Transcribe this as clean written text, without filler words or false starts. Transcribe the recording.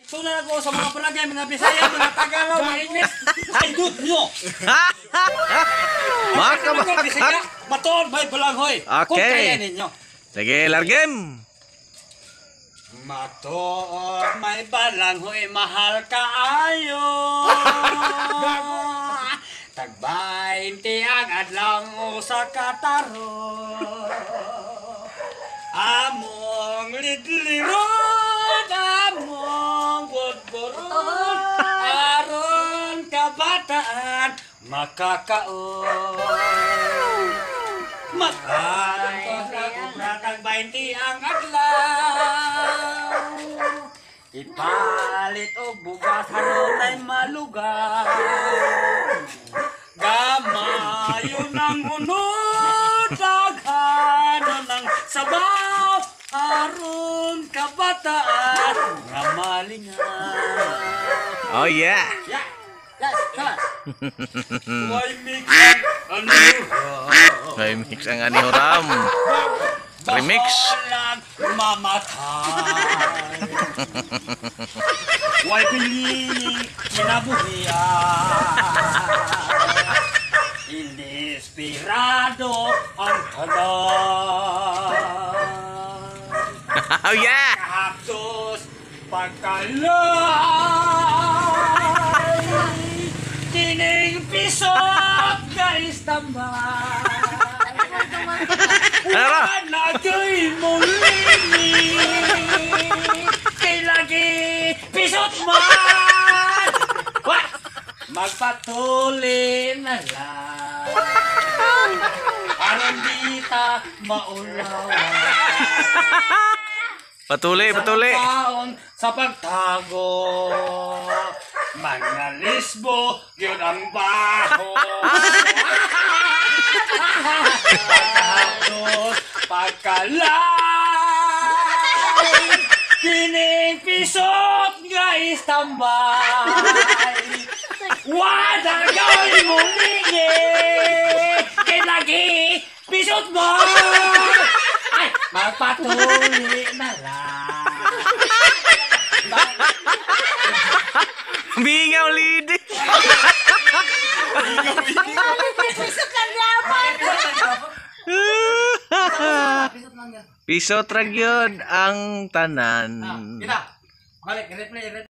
Suna ko sa mga barangay, mga Bisaya, mga Tagalog, mga English. I don't know. Maka Ako, Bisaya, matuod may balanghoy. Kung Okay. kaya ninyo. Sige, largem. Matuod may balanghoy, mahal kaayo. Tag-20 ang adlaw usa ka tarong. Among lidliron, among budburon, aron kabataan makakaon. Makan 20 ang adlaw. Ipalit og bugas aron ay malugar. Gamayo ng unod, daghano ng sabaw, aron kabataan nga malingaw. Oh yeah. Yeah. Yes, come on. Why mix ang ano? Remix ang anihuram. Remix. Bahalag mamatay. Why pili kinabuhian. Inesperado ang tanan. Oh yeah. Kahapdos pagkalay. Kining pisot nga istambay. Ano ra? Wala kay mulini. Kay lagi pisot man. Wa! Magpatuli na lang. Aron di ta maulaw. Patuli, patuli. Taon sa pagtago. Mga lisbo, yun ang baho. Pagkahapdos, pagkalay, kining pisot nga istambay. Wala gawin mo lingi, kay lagi pisot mo. Ay, magpatuli na lang. Bingaw lidi. Pisot lang yaman. Pisot ra gyud ang tanan. Kita. Balik, replay, replay.